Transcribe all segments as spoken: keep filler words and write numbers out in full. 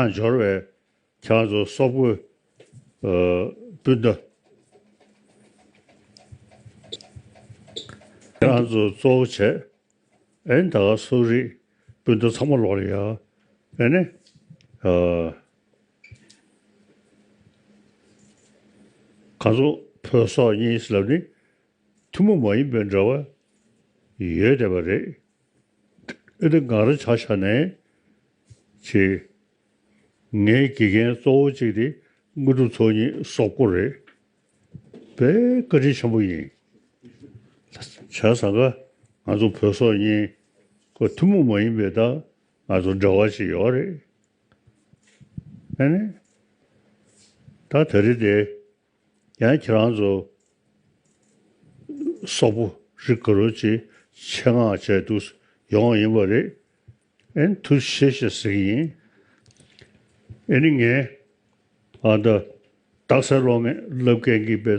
ཡང་འབྱོར་བའི་ཁྱེད་རང་ཚོ་སོག་པོ་སྤུན་ཟླ། ཁྱེད་རང་ཚོ་གཙོ་བོ་བྱས། ཨེ་ནི་ད་ག་སོག་རིགས་སྤུན་ཟླ་ཚང་མ་ལོག་ལ་ཡ། ཨེ་ནི་ཨ་གང་ཚོ་བོད་སོག་གཉིས་ལབ་ནི་ཐུན་མོང་མ་ཡིན་པའི་འབྲེལ་བ་ཡོད་བསྡད་པ་རེད། ཨེ་ནི་ང་རང་ཆ་བཞག་ནས་ཅིག་ངའི་དགེ་རྒན་གཙོ་བོ་གཅིག་དེ་དངོས་གྲུབ་ཚོགས་གཉིས་སོག་པོ་རེད། དཔེ་བཀའ་དྲིན་ཆེན་པོ་ཡིན། བྱས་ཙང་ཀ་ང་ཚོ་བོད་སོག་གཉིས་ཁོ་ཐུན་མོང་མ་ཡིན་པའི་ད་ང་ཚོ་འབྲེལ་བ་ཞིག་ཡོད་རེད། ཨ་ནི་ད་དེ་རིང་དེ་ཡང་ཁྱེད་རང་ཚོ་སོག་པོ་རིགས་ག་རུ་ཅིག་ཆེད་མངགས་བྱས་འདུག་ཡོང་བ་ཡིན་པ་རེད། ཨེ་ཐུགས་རྗེ་ཆེ་ཞེས་ཟེར་གྱི་ཡིན། ཨེ་ནི་ངས་ཨ་ད་རྟགས་གསལ་སློབ་ངེས་སློབ་དགེ་རྒན་གྱི་དགེ་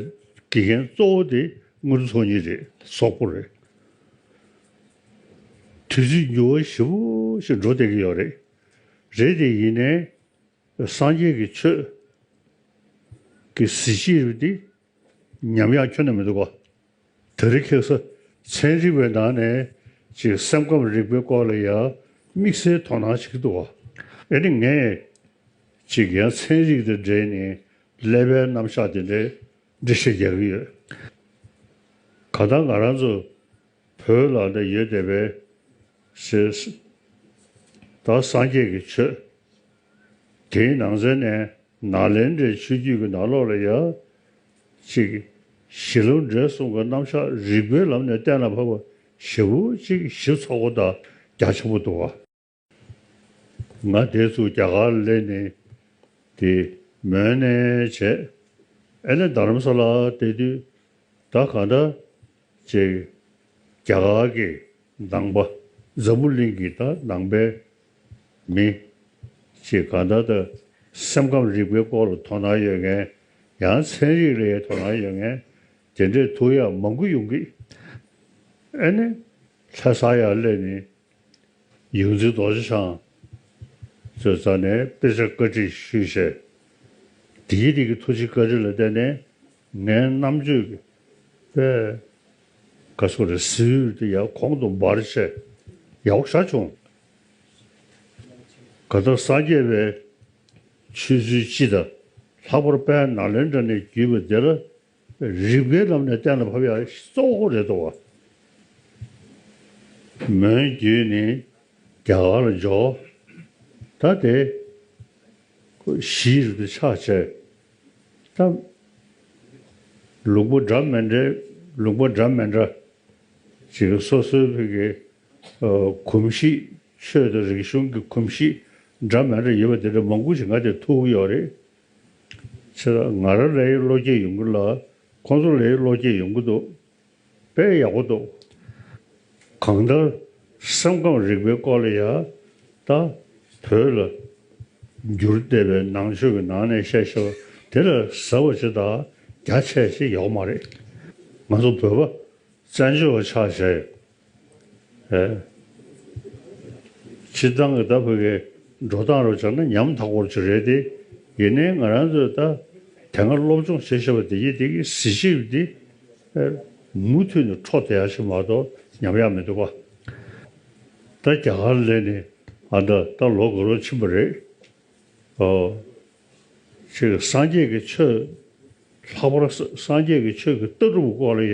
རྒན་གཙོ་བོ་དེ་དངོས་གྲུབ་ཚོགས་གཉིས་རེད། སོག་པོ་རེད། དུས་ཚོད་འགྱུར་བ་ཞེ་པོ་ཞིག་འགྲོ་བསྡད་ཀྱི་ཡོད་རེད། རེད་དེ་ཡིན་ནའི་སངས་རྒྱས་ཀྱི་ཆོས་ཀྱི་གཟི་བརྗིད་རེད་དེ། ཉམས་ཡག་ཁྱོན་ནས་མི་འདུག་ག་དེ་རིང་ཁ་སང་ཚན་རིག་པའི་ནང་ནས་ཅིག་སེམས་ཁམས་རིག་པའི་སྐོར་ལ་ཡང་དམིགས་བསལ་དོ་སྣང་བྱེད་ཀྱི་འདུག་ག་ཨེ་ནི་ངས་ཅིག་ཡང་ཚན་རིག་དང་འབྲེལ་ནས་ཀླད་པའི་རྣམ་གཞག་དེ་འདྲའི་འགྲེལ་བཤད་རྒྱག་གི་ཡོད། གང་ལྟར་ང་རང་ཚོ་བོད་ལ་འདི་ཡོད་བསྡད་པའི་ཞེས། ད་སངས་རྒྱས་ཀྱི་ཆོས། དེའི་ནང་ཚན་ནས་ནཱ་ལེནྡྲའི་ཆོས་བརྒྱུད་ཀྱི་ནང་ལོགས་ལ་ཡང་ཅིག་གཞི་ལམ་འབྲས་གསུམ་གྱི་རྣམ་གཞག་རིགས་པའི་ལམ་ནས་གཏན་ལ་ཕབ་པ་ཞེ་པོ་ཅིག་ཞིབ་ཚགས་པོ་དང་རྒྱ་ཆེན་པོ་འདུག་བ། ང་དེ་ཚོ་རྒྱ་གར་སླེབས་ནས་དེ་མོན་ནས་བྱས། ཨེ་ནས་རྡ་རམ་ས་ལ་བསྡད་དུས་ད་གང་ལྟར་ཅིག་རྒྱ་གར་གྱི་ནང་པ་འཛམ་བུ་གླིང་གི་ད་ནང་པའི་མི་ཅིག་གང་ལྟར་ད་སེམས་ཁམས་རིག་པའི་སྐོར་ལ་དོ་སྣང་ཡོད་མཁན། ཡང་ཚན་རིག་ལ་དོ་སྣང་ཡོད་མཁན་དེ་འདྲས་ཐུག་ཡག་མང་པོ་ཡོང་གི། ཨེ་ནས་ལྷ་ས་ཡར་སླེབས་ནས་ཡོངས་འཛིན་རྡོ་རྗེ་འཆང་ཚོའི་རྩ་ནས་དཔེ་ཆ་བཀའ་ཁྲིད་ཞུས་བྱས། དེའི་རིགས་ཀྱི་ཐུགས་རྗེ་བཀའ་དྲིན་ལ་བརྟེན་ནས་ངའི་རྣམ་དཔྱོད་ཀྱི་དཔེ་ག་སོགས་རེད་ཟིལ་དེ་ཡང་གོང་དུ་འབར་བྱས་ཡག་པོ་ཞེ་དྲག་བྱུང་། གང་ལྟར་སངས་རྒྱས་པའི་ཆོས་ཚུལ་སྤྱི་དང་ལྷག་པར་དཔལ་ནཱ་ལེནྡྲ་ནས་བརྒྱུད་པ་འདི་ལ་རིགས་པའི་ལམ་ནས་གཏན་ལ་ཕབ་ཡག་གཙོ་བོ་རེད་འདུག་བ། མོན་བརྒྱུད་ནས་རྒྱ་གར་ལ་འབྱོར། ད་དེ་ཁོ་གཞི་རུ་དེ་ཆགས་བྱས། ད་ལུང་པ་འདྲ་མི་འདྲ། ལུང་པ་འདྲ་མི་འདྲ་ཅིག་སོ་སོའི་བོད་ཀྱི་ཨ་གོམས་གཤིས། ཆོས་དང་རིག་གཞུང་གི་གོམས་གཤིས་འདྲ་མི་འདྲ་ཡོད་པ་དེ་འདྲ་མང་པོ་ཞིག་ང་དེ་ཐུག་གི་ཡོད་རེད། བྱས་ཙང་ང་རང་ལ་ཡི་བློ་སྐྱེད་ཡོང་གི་ལ། ཁོང་ཚོ་ལ་ཡི་བློ་སྐྱེད་ཡོང་གི་འདུག་དཔེ་ཡག་པོ་འདུག་གང་ལྟར་སེམས་ཁམས་རིག་པའི་སྐོར་ལ་ཡ་ད་བོད་ལ་འགྱུར་བསྡད་པའི་ནང་ཆོས་ཀྱི་ནང་ནས་བཤད་ཤེས་པ་དེ་ལས་ཟབ་པ་ཅིག་དང་རྒྱ་ཆེ་ཞིག་ཡོད་མ་རེད། ང་ཚོ་བོད་པ་བཙན་བྱོལ་བ་ཆགས་བྱས། ཨེ། སྤྱིར་བཏང་གི་ད་བོད་ཀྱི་འགྲོ་སྟངས་རུ་བྱས་ན་ཉམ་ཐག་པོ་ཅིག་རེད་དེ། ཡིན་ནའི་ང་རང་ཚོས་ད་དེ་སྔ་སློབ་སྦྱོང་བྱེད་བཞིན་པ་དེ་ཡིན་དེ་གི་གཟི་བརྗིད་དེ་ཨེ་མུ་མཐུད་ནས་འཕྲོ་བསྡད་ཡག་ཞིག་མ་གཏོགས་ཉམས་ཡག་མི་འདུག་ག་ད་རྒྱ་གར་སླེབས་ནས་ཨ་ད་ད་ལོ་འགའ་རོ་ཕྱིན་པ་རེད། ཨོ། ཅིག་སངས་རྒྱས་ཀྱི་ཆོས། ལྷག་པར་སངས་རྒྱས་ཀྱི་ཆོས་ཀྱི་ལྟ་གྲུབ་སྐོར་ལ་ཡང་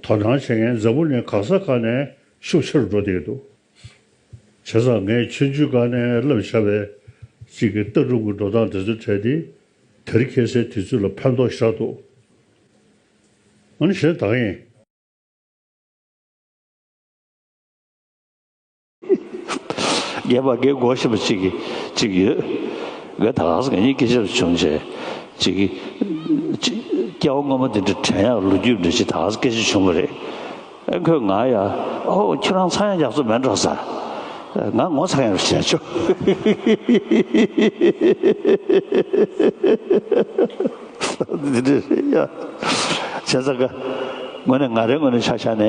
དོ་སྣང་བྱེད་མཁན་འཛམ་བུ་གླིང་གང་ས་གང་ནས་ཤུགས་ཆེ་རུ་འགྲོ་བསྡད་ཀྱི་འདུག་བྱས་ཙང་ངས་ཆུང་ཆུང་སྒང་ནས་བསླབས་བྱ་བའི་ཅིག་གི་ལྟ་གྲུབ་ཀྱི་འགྲོ་སྟངས་དེ་ཚོ་བྲལ་ཏེ་དེ་རིང་ཁ་སང་དུས་ཚོད་ལ་ཕན་ཐོགས་ཞེ་དྲག་འདུག་ཨ་ནི་གཞན་དག་ཡིན། རྒན་པ་རྒན་གོ་ཤེས་པ་གཅིག་གིས་གཅིག་ཡོད། ངས་ད་ག་སེ་ང་གཉིས་སྐད་ཆ་བྱུང་བྱས་གཅིག་གིས་སྐྱེ་བ་སྔོན་མ་དེ་འདྲ་དྲན་ཡག་ལོ་རྒྱུས་འདྲ་ཅིག་ད་ག་སེ་སྐད་ཆ་བྱུང་བ་རེད། ཨ་ཁོས་ང་ཡ་ཨོ་ཁྱོད་རང་ཚངས་དབྱངས་རྒྱ་མཚོ་མིན་འགྲོ་ས། ང་ངོ་ཚ་ཡང་བྱས་ཆོག་འདི་འདྲ་རེད་ཡ། བྱས་ཙང་ཀ་དངོས་གནས་ང་རའི་ངོས་ནས་ཆ་བཞག་ནས་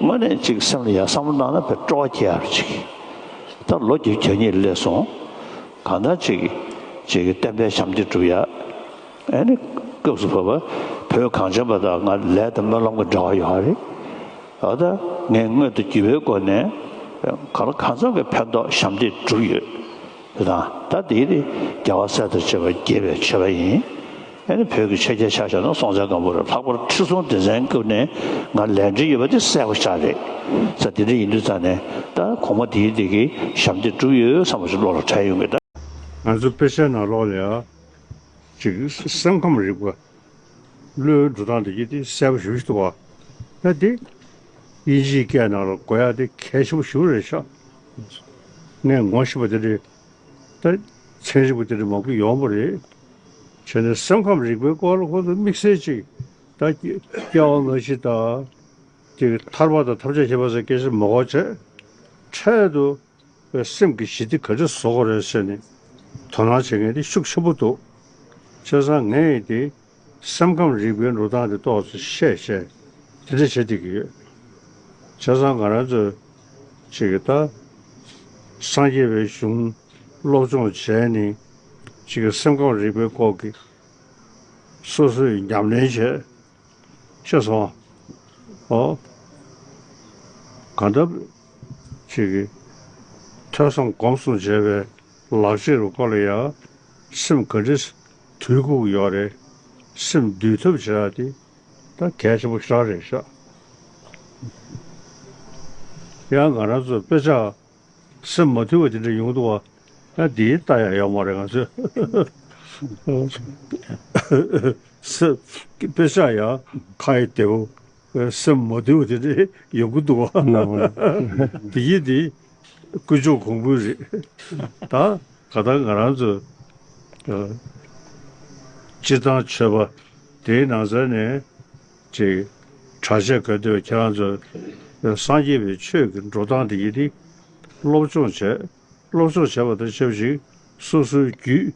དངོས་གནས་ཅིག་སེམས་ལ་ཡ་བསམ་བློ་བཏང་ན་དཔེ་སྤྲོ་བ་སྐྱེ་ཡག་རེད་ཅིག་ད་ལོ་བརྒྱད་ཅུ་གྱ་གཉིས་སླེབས་སོང་ གང་ལྟར་ཅིག་ཅིག་གི་བསྟན་པའི་ཞབས་འདེགས་སྒྲུབ་ཡ། ཨེ་ནི་སྐབས་སུ་བབ་པ་བོད་གངས་ཅན་པ་དང་ང་ལས་དང་སྨོན་ལམ་གྱི་འབྲེལ་བ་ཡོད་རེད། འོ་ད་ངས་དངོས་དང་བརྒྱུད་པའི་སྒོ་ནས་གང་ལ་གང་འཚམ་གྱི་ཕན་ཐོགས་ཞབས་འདེགས་བསྒྲུབས་ཡོད། དེ་དང་ད་དེའི་རིགས་རྒྱལ་བ་སྲས་དང་བཅས་པ་དགྱེས་པའི་མཆོད་པ་ཡིན། ཨེ་ནི་བོད་ཀྱི་ཆོས་རྒྱལ་ཆ་བཞག་ན་སྲོང་བཙན་སྒམ་པོ་རེད། ལྷག་པར་ཁྲི་སྲོང་ལྡེ་བཙན་སྐབས་ནས་ང་ལས་འབྲེལ་ཡོད་པ་དེ་གསལ་པོ་ཆགས་རེད། ས་དེ་འདྲ་ཡིན་དུས་ཙང་ནས་ད་གོང་མ་དེའི་དེ་གི་ཞབས་འདེགས་བསྒྲུབས་ཡོད་བསམ་པ་ཞིག་བློ་ལ་དྲན་ཡོང་གི་ད། ང་ཚོ་དཔེ་ཆའི་ནང་ལོགས་ལ་ཡང་ཅིག་སེམས་ཁམས་རིག་པ་བློའི་འགྲོ་སྟངས་དེ་གི་དེ་གསལ་པོ་ཞེ་པོ་ཞིག་འདུག་བ། ད་དེ་དབྱིན་ཇིའི་སྐད་ནང་ལ་གོ་ཡག་དེ་གལ་ཆེན་པོ་ཞེ་པོ་རེད་ཤག་ངས་ངོ་ཤེས་པ་དེ་འདྲའི་ད་ཚན་རིག་པ་དེ་འདྲ་མང་པོ་ཡོང་པ་རེད། བྱས་ནས་སེམས་ཁམས་རིག་པའི་སྐོར་ལ་ཁོ་ཚོ་དམིགས་བསལ་ཅིག་ད་སྐྱེ་བ་སྔ་ཕྱི་དང་དེ་ཐར་པ་དང་ཐམས་ཅད་མཁྱེན་པ་སོགས་སྐད་ཆ་མ་གོ་བྱས། འཕྲལ་དུ་པའི་སེམས་ཀྱི་ཞི་བདེ་ག་འདྲ་བཟོ་དགོས་རེད་ཟེར་ནས་དོ་སྣང་བྱེད་མཁན་དེ་ཤུགས་ཆེན་པོ་འདུག་བྱས་ཙང་ངས་དེ་སེམས་ཁམས་རིག་པའི་འགྲོ་སྟངས་དེ་ཏོག་ཙམ་བཤད་བཤད་དེ་འདྲ་བྱེད་བསྡད་ཀྱི་ཡོད། བྱས་ཙང་ང་རང་ཚོ་ཅིག་གི་ད་སངས་རྒྱས་པའི་གཞུང་སློབ་སྦྱོང་བྱས་ནས་ཅིག་གི་སེམས་ཁམས་རིག་པའི་སྐོར་གྱི་སོ་སོས་ཉམས་ལེན་བྱས། ཤེས་སོང་། ཨོ། གང་ལྟར་ཅིག་གི་ཐོས་བསམ་སྒོམ་གསུམ་བྱས་པའི་ལག་རྗེས་རུ་སྐོར་ལ་ཡང་སེམས་ག་འདྲ་དུལ་དགོས་ཀྱི་ཡོད་རེད། སེམས་འདུལ་ཐབས་བྱེད་ཡག་དེ་ད་གལ་ཆེན་པོ་ཞེ་དྲག་རེད་ཤག་ཡང་ང་རང་ཚོ་དཔེ་ཆ་སེམས་མ་དུལ་བ་དེ་འདྲ་ཡོང་འདུག་བ། ཡང་འདིའི་ལྟ་ཡག་ཡོད་མ་རེད་ང་ཚོས། སེམས་དཔེ་ཆ་ཡང་ཁ་ཡི་བདེ་བོ། སེམས་མ་དུལ་བ་དེ་འདྲ་ཡོང་གི་འདུག་བ། ནོ། དེ་ཡིན་དེ་དཀོན་མཆོག་གོང་བུ་རེད། ད་ག་ད་ང་རང་ཚོ་སྤྱིར་བཏང་ཆོས་པ་དེའི་ནང་ཚན་ནས་ཅིག་གྲྭ་ཆས་གོན་དུས་ཁྱེད་རང་ཚོ་སངས་རྒྱས་པའི་ཆོས་ཀྱི་འགྲོ་སྟངས་དེ་ཡིན་དེ་སློབ་སྦྱོང་བྱས། སློབ་སྦྱོང་བྱས་པ་དང་ཆབས་ཅིག་སོ་སོའི་རྒྱུད་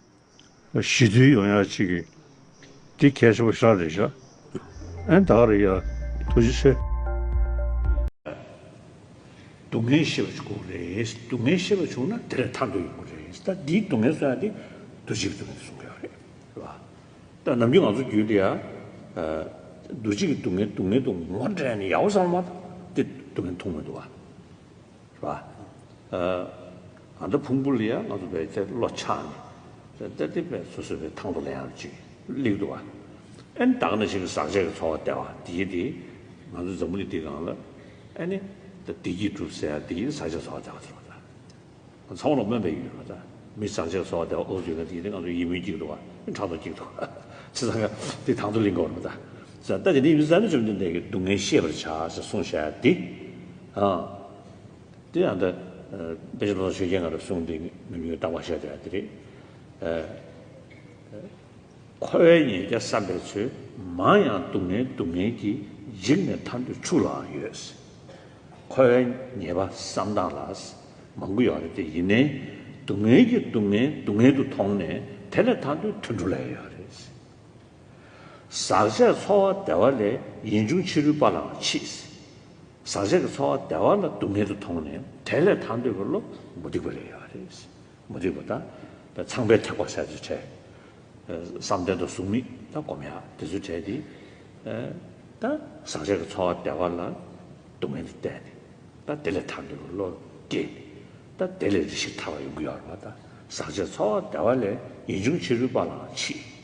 ཞི་དུལ་ཡོང་ཡག་ཅིག་གི་འདི་གལ་ཆེན་པོ་ཞེ་དྲག་རེད་ཤག་ཨན་ད་ག་རེད་ཡ། ཐུགས་རྗེ་ཆེ། སྡུག་བསྔལ་ཤེས་པ་ཞིག་དགོས་རེད། སྡུག་བསྔལ་ཤེས་པ་བྱུང་ན་དེ་ལས་ཐར་འདོད་ཡོང་གི་རེད། ད་འདིའི་སྡུག་བསྔལ་གསུང་ཡག་འདི་འདུ་བྱེད་ཀྱི་སྡུག་བསྔལ་གསུང་གི་ཡོད་རེད། རེད་བ། ད་ནམ་རྒྱུན་ང་ཚོ་རྒྱུད་ལ་ཡ། འདུ་བྱེད་ཀྱི་སྡུག་བསྔལ་སྡུག་བསྔལ་དུ་ངོ་འདྲེན་ནས་ཡག་པོ་བསམ་མ་ཐག་དེ་སྡུག་བསྔལ་མཐོང་མི་འདུག་བ། རེད་བ། ཨ་ད་ཕུང་པོ་ལ་ཡང་ང་ཚོ་བས་དེ་བློ་ཆགས་ནས་དེ་དེ་བས་སོ་སོ་བས་ཐང་དུ་ལེན་ཡག་ཅིག་སླེབས་འདུག་བ། ཨེ་ནི་ད་ག་ནང་བཞིན་གྱི་ཟག་བཅས་ཀྱི་ཚོར་བ་བདེ་བ་དེ་ཡི་དེ་ང་ཚོ་འཛམ་བུ་གླིང་འདི་སྒང་ལ་ཨེ་ནི་ད་བདེ་སྐྱིད་གྲུབ་ཟེར་ཡ་དེ་ཡི་ཟག་བཅས་ཚོར་བ་བདེ་བ་དེ་རེད་བ། ད་ཚང་མ་ལ་སྨོན་པའི་ཡུལ་རེད་བ། ད་མི་ཟག་བཅས་ཚོར་བ་བདེ་བ་ཨོ་ཟེར་ན་དེ་ཡི་དེ་ང་ཚོ་ཡིད་སྨོན་སྐྱེ་གི་འདུག་བ། ཕྲག་དོག་སྐྱེ་གི་འདུག་བ། བྱས་ཙང་དེ་ཐང་དུ་ལེན་དགོས་རེད་བ། ད་ད་དེ་འདྲ་ཡིན་ཙང་ནི་བཅོམ་ལྡན་འདས་ཀྱིས་སྡུག་བསྔལ་ཤེས་པར་བྱ་ཟེར་གསུངས་བཞག་ཡ་དེ། ཨ། དེ་ཡང་ད། དཔེ་ཆ་ལོ་ཆོས་རྒྱལ་ང་རང་གསུང་དེ་ནམ་རྒྱུན་བཏང་བ་བཤད་བསྡད་ཡ་དེ་རེད། འཁོར་བའི་ཉེས་བརྒྱ་བསམ་པའི་ཚུལ། མང་ཡང་སྡུག་བསྔལ་སྡུག་བསྔལ་གྱིས། འཇིགས་ནས་ཐར་འདོད་ཕྱུགས་ལའང་ཡོད། འཁོར་བའི་ཉེས་པ་བསམ་སྟངས་ལ། མང་པོ་ཡོད་རེད་དེ་ཡིན་ནའི། སྡུག་བསྔལ་གྱི་སྡུག་བསྔལ་སྡུག་བསྔལ་དུ་མཐོང་ནས་དེ་ལས་ཐར་འདོད་དུད་འགྲོ་ལ་ཡོད་རེད། ཟག་བཅས་ཚོར་བ་བདེ་བ་ལས། ཡིད་འབྱུང་ཕྱི་རོལ་པ་ལའང་མཆིས། ཟག་བཅས་ཀྱི་ཚོར་བ་བདེ་བ་ལ་སྡུག་བསྔལ་དུ་མཐོང་ནས་དེ་ལས་ཐར་འདོད་ཀྱི་བློ་མུ་སྟེགས་པ་ལ་ཡོད་རེད། མུ་སྟེགས་པ་དང་ཚངས་པའི་ཐེག་པ་ཟེར་ཚུལ་བྲལ། བསམ་གཏན་དང་གཟུགས་མེད་དང་སྒོམ་ཡག་དེ་ཚོ་བྲལ་ཏེ། ད་ཟག་བཅས་ཀྱི་ཚོར་བ་བདེ་བ་ལ་སྡུག་བསྔལ་དུ་བལྟས་ཏེ། ད་དེ་ལས་ཐར་འདོད་ཀྱི་བློ་སྐྱེས་ནས། ད་དེ་ལས་རེ་ཞིག་ཐར་བ་ཡོང་གི་ཡོད་རེད་བ། ད་ཟག་བཅས་ཚོར་བ་བདེ་བ་ལས། ཡིད་འབྱུང་ཕྱི་རོལ་པ་ལའང་མཆིས།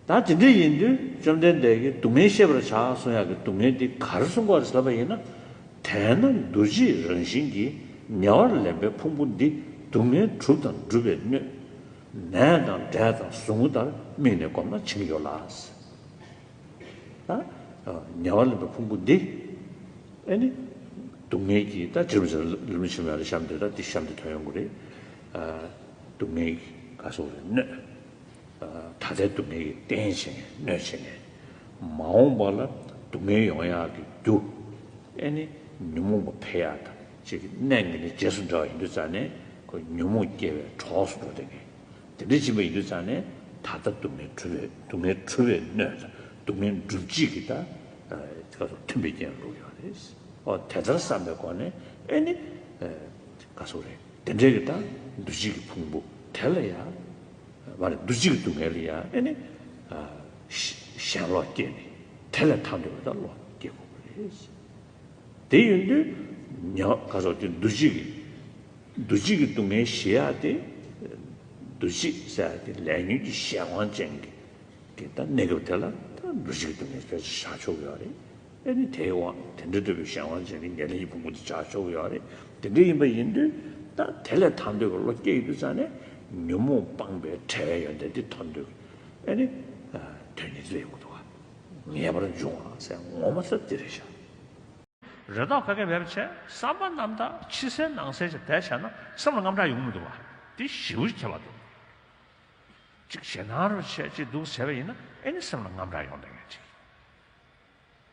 ད་དེ་འདྲ་ཡིན་དུས་བཅོམ་ལྡན་འདས་ཀྱིས་སྡུག་བསྔལ་ཤེས་པར་བྱ་གསུང་ཡག་གི་སྡུག་བསྔལ་འདི་ག་རེ་གསུང་གི་ཡོད་རེད་ཟེར་ལབ་པ་ཡིན་ན། དེས་ན་འདུ་བྱེད་རང་བཞིན་གྱིས། ཉེ་བར་ལེན་པའི་ཕུང་པོ་འདི། སྡུག་བསྔལ་གྲུབ་དང་སྒྲུབ་པའི་སྣོད། ནས་དང་འབྲས་དང་ཟུག་རྔུ་ལྟར། དམིགས་ནས་བསྒོམས་ན་བྱིན་གྱིས་རློབ་ལ། ད་ཉེ་བར་ལེན་པའི་ཕུང་པོ་འདི་ཨེ་ནི་སྡུག་བསྔལ་གྱིས། ད་རྗེ་རིན་པོ་ཆེ་ལམ་རིམ་ཆེན་མོའི་ཨ་རི་གཤམ་དེ་ད་འདི་གཤམ་དེ་ཐོན་ཡོང་གི་རེད། སྡུག་བསྔལ་གྱི་ག་སོགས་རེད་སྣོད། ད་ལྟའི་སྡུག་བསྔལ་གྱི་རྟེན་བྱེད་མཁན་སྣོད་བྱེད་མཁན། མ་འོངས་པ་ལ་སྡུག་བསྔལ་ཡོང་ཡག་གི་རྒྱུ། ཨེ་ནི་ཉོན་མོངས་པ་འཕེལ་ཡག་དང་ཅིག་གི་གནས་ངན་ལས་རྗེས་སུ་འབྲང་བ་ཡིན་དུས་ཙང་ནས་ཁོ་ཉོན་མོངས་སྐྱེ་བའི་གྲོགས་སུ་འགྲོ་བསྡད་མཁན། དེ་འདྲ་ཕྱིན་པ་ཡིན་དུས་ཙང་ནས་ད་ལྟ་སྡུག་བསྔལ་འཁྲུལ་བའི་སྡུག་བསྔལ་འཁྲུལ་བའི་སྣོད་དང་སྡུག་བསྔལ་སྒྲུབ་བྱེད་ཀྱི་ད་ཁ་སོགས་མཐུན་པའི་རྐྱེན་ལུགས་ཡོད་རེད། ཨོ་དེ་ལྟར་བསམ་པའི་སྒོ་ནས་ཨེ་ནི་ཁ་སོགས་རེད། དེ་འདྲའི་གི་ད་ འདུ་བྱེད་ཀྱི་ཕུང་པོ་དེ་ལ་ཡང་མ་རེད། འདུ་བྱེད་ཀྱི་སྡུག་བསྔལ་ལ་ཡང་ཨེ་ནི་ཞེན་ལོག་སྐྱེས་ནས་དེ་ལས་ཐར་འདོད་པ་ད་བློ་སྐྱེ་དགོས་པ་རེད། དེ་ཡིན་དུས་ཉོན་ག་སོགས་ཀྱི་འདུ་བྱེད་ཀྱི་འདུ་བྱེད་ཀྱི་སྡུག་བསྔལ་ཞི་ཡག་དེ། འདུ་བྱེད་ཟེར་ཡག་དེ་ལས་ཉོན་གྱི་གཞན་དབང་ཅན་གྱི་གི་ད་གནས་སྐབས་དེ་ལ་ད་འདུ་བྱེད་ཀྱི་སྡུག་བསྔལ་ཕལ་ཆེར་བཞག་ཆོག་གི་ཡོད་རེད། ཨེ་ནི་དེའི་དབང་དེ་འདྲ་འདོད་པའི་གཞན་དབང་ཅན་གྱི་ཉེར་ལེན་གྱི་ཕུང་པོ་དེ་བཞག་ཆོག་གི་ཡོད་རེད། དེ་འདྲ་ཡིན་པ་ཡིན་དུས་ད་དེ་ལས་ཐར་འདོད་ཀྱི་བློ་སྐྱེ་ཡོང་དུས་ཙང་ནས་ཉོན་མོངས་སྤངས་པའི་བྲལ་བའི་ཡོན་ཏན་དེ་ཐོན་དུས་ཨེ་ནི་དོན་གཉིས་སླེབས་ཡོང་གི་འདུག་བ། ངེས་པར་འབྱུང་བ་ཟེར་ངོ་མ་ས་དེ་རེད་ཤག་རེ་དོགས་ག་གེ་མེད་པ་བྱས་བསམ་པ་རྣམ་དག་ཕྱི་གསལ་ནང་གསལ་ཞིག་བསྡད་བྱས་ན་སེམས་ལ་དངངས་སྐྲག་ཡོང་མི་འདུག་བ། དེ་ཞེ་པོ་ཁྱད་པར་འདུག་ཅིག་ཞེད་སྣང་རུ་བྱས་ཅིག་འདུག་བྱས་པ་ཡིན་ན་ཨེ་ནི་སེམས་ལ་དངངས་སྐྲག་ཡོང་བསྡད་མཁན་ཅིག་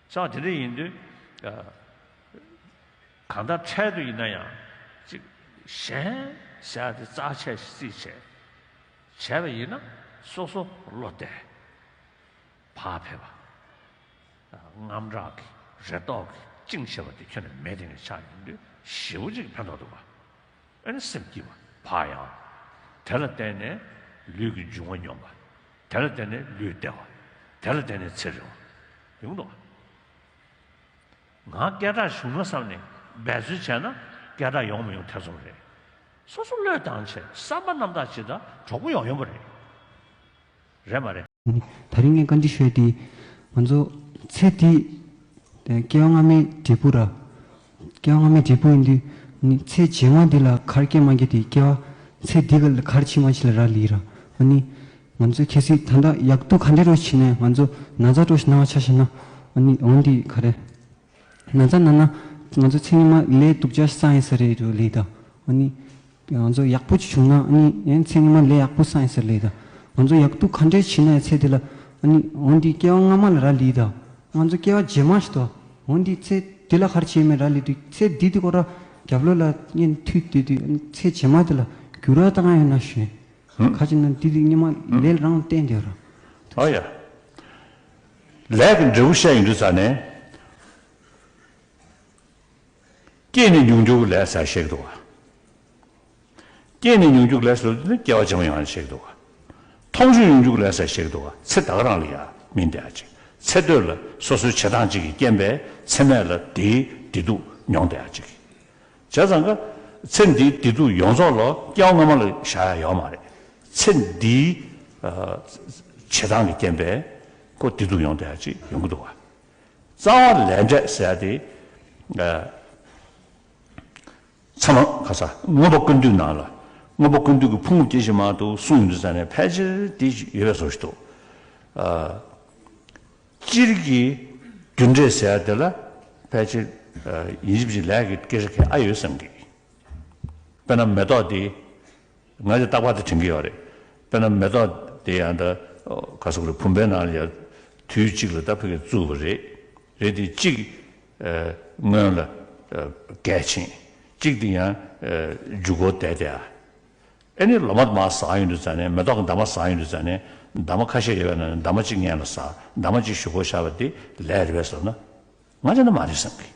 ས་དེ་འདྲ་ཡིན་དུས་གང་ལྟར་འཕྲལ་དུ་ཡིན་ན་ཡང་ཅིག་གཞན་ཟེར་ཡག་དེ་རྩ་ཆེ་ཞིག་བརྩིས་བྱས་བྱས་པ་ཡིན་ན་སོ་སོ་བློ་བདེ། བག་ཕེབས་པ། དངངས་སྐྲག་གི་རེ་དོགས་ཀྱི་བཅིངས་ཆེ་བ་དེ་ཁྱོན་ནས་མེད་དེ་ངས་ཆགས་ཡོང་དུས་ཞེ་པོ་ཅིག་ཕན་ཐོགས་འདུག་བ། ཨ་ནི་སེམས་སྐྱིད་པ་བག་ཡངས། དེ་ལ་བརྟེན་ནས་ལུས་ཀྱི་འབྱུང་བ་སྙོམས་པ། དེ་ལ་བརྟེན་ནས་ལུས་བདེ་བ། དེ་ལ་བརྟེན་ནས་ཚེ་རིང་བ། ཡོང་འདུག་བ། ང་སྐད་གྲགས་བྱུང་ན་བསམ་ནས་འབད་རྩོལ་བྱས་ན་སྐད་གྲགས་ཡོང་མི་ཡོང་ཐེ་ཚོམ་རེད། སོ་སོ་བློས་བཏང་བྱས་བསམ་པ་རྣམ་དག་ཅིག་དང་གྲོགས་པོ་ཡོང་ཡོང་པ་རེད། རེད་མ་རེད། ད་རིང་ངས་བཀའ་འདྲི་ཞུ་ཡ་དེ། ང་ཚོ་ཚེ་འདི་དེ་སྐྱེ་བ་སྔ་མའི་འབྲས་བུ་ར། སྐྱེ་བ་སྔ་མའི་འབྲས་བུ་ཡིན་དུས་ནི་ཚེ་རྗེས་མ་འདི་ལ་གར་སྐྱེ་མ་སྐྱེ་དེ་སྐྱེ་བ་ཚེ་འདི་ག་ལ་གར་ཕྱིན་མ་ཕྱིན་ལ་རག་ལས་ར། ཨ་ནི་ང་ཚོ་གལ་སྲིད་ད་ལྟ་ཡག་སྡུག་ག་འདྲ་རོ་ཕྱིན་ནས་ང་ཚོ་ན་ཚ་འདྲ་ཞིག་ན་བ་ཆ་བཞག་ན། ཨ་ནི་འོན་ཏེ་ག་རེ། ན་ཚ་ན་ན་ང་ཚོ་ཚེ་སྔོན་མ་ལས་སྡུག་ཅག་བསགས་ཡིན་ས་རེད་འགྲོ་ལས་དང་། ཨ་ནི་ང་ཚོ་ཡག་པོ་ཅིག་བྱུང་ན་ཨ་ནི་ཡང་ཚེ་སྔོན་མ་ལས་ཡག་པོ་བསགས་ཡིན་ས་ལས་དང་། ང་ཚོ་ཡག་སྡུག་ག་འདྲས་བྱེད་ན་ཡང་ཚེ་འདི་ལ་ཨ་ནི་འོན་ཏེ་སྐྱེ་བ་སྔ་མ་ལ་རག་ལས་དང་། ང་ཚོ་སྐྱེ་བ་རྗེས་མ་ཞིག་ཏུ་འོན་ཏེ་ཚེ་འདི་ལ་གར་བྱེད་མེད་རག་ལས་དུས་ཚེ་འདི་དུས་ཁོ་ར་རྒྱབ་ལོགས་ལ་གཉེན་མཐུད་དེ་དུས་ཚེ་རྗེས་མ་འདི་ལ་འགྱུར་བ་བཏང་ཡོད་ན་ཞུ། ཁ་ཅིག་ན་འདི་དུས་སྔོན་མ་ལས་རང་ལ་བརྟེན་དེ་ར། ཨོ་ཡ། ལས་ཀྱི་འབྲས་བུ་བཤད་ཡོང་དུས་ཙ་ནས། སྐྱེས་ནས་མྱོང་འགྱུར་ལས་ཟེར་བཤད་ཀྱི་འདུག་བ། སྐྱེས་ནས་མྱོང་འགྱུར་ལས་ཟེར་དུས་ནི་སྐྱེ་བ་རྗེས་མ་ཡོང་བ་བཤད་ཀྱི་འདུག་བ། མཐོང་ཆོས་མྱོང་འགྱུར་ལས་ཟེར་བཤད་ཀྱི་འདུག་བ། ཚེ་ད་ག་རང་ལ་ཡང་སྨིན་བསྡད་ཡ་ཅིག་ཚེ་སྟོད་ལ་སོ་སོའི་བྱེད་སྟངས་གཅིག་གི་རྐྱེན་པས་ཚེ་སྨད་ལ་དེའི་བདེ་སྡུག་མྱོང་བསྡད་ཡ་ཅིག་བྱས་ཙང་ཀ་ཚེ་འདིའི་བདེ་སྡུག་ཡོངས་རྫོགས་ལ་སྐྱེ་བ་སྔ་མ་ལ་བཞག་ཡ་ཡོད་མ་རེད། ཚེ་འདིའི་ཨ་བྱེད་སྟངས་ཀྱི་རྐྱེན་པས་ཁོ་བདེ་སྡུག་ཡོང་བསྡད་ཡ་ཅིག་ཡོང་གི་འདུག་བ། རྩ་བ་ལས་འབྲས་ཟེར་ཡ་དེ། ཨ། ཚད་མ་ཁ་ས་མངོན་པ་ཀུན་བཏུས་ནང་ལ། མངོན་པ་ཀུན་བཏུས་ཀྱི་ཕུང་པོ་སྐྱེ་ཞིང་མ་གཏོགས་གསུངས་ཡོང་དུས་ཙ་ནས་ཕལ་ཆེར་དེ་ཡོད་པའི་བཟོ་ཞིག་འདུག་ཨ། སྤྱིར་གྱི་རྒྱུ་འབྲས་ཟེར་ཡ་དེ་ལ་ཕལ་ཆེར་ཨ་ཡིན་གཅིག་མིན་གཅིག་ལས་ཀྱི་སྐད་ཆ་གང་ཡང་ཨ་ཡོད་བསམ་གི། དཔེར་ན་མེ་ཏོག་དེ། ང་ཚོས་རྟག་པར་དུ་དྲན་གྱི་ཡོད་རེད། དཔེར་ན་མེ་ཏོག་དེ་ཡང་ད་ག་ཟེར་དགོས་རེད། བུམ་པའི་ནང་ལ་ཡང་དུས་གཅིག་ལ་ད་ཕ་གིར་བཙུགས་པ་རེད། རེད་དེ་གཅིག་ཨ་སྔོན་ལ་ཨ་རྒས་ཕྱིན། གཅིག་དེ་ཡང་ཨ་མཇུག་སྒོར་བསྡད་དེ་ཨ། ཨེ་ནི་ལོ་མ་མར་ཟག་ཡོང་དུས་ཙ་ནས་མེ་ཏོག་གི་འདབ་མ་ཟག་ཡོང་དུས་ཙ་ནས་འདབ་མ་ཁ་ཤས་ཡོད་པ་ན་འདབ་མ་གཅིག་སྔོན་ལ་ཟག་འདབ་མ་གཅིག་མཇུག་སྒོར་བཞག་པ་དེ་ལས་རེད་པས་ཟེར་ན། ང་བྱས་ན་མ་རེད་བསམ་གི།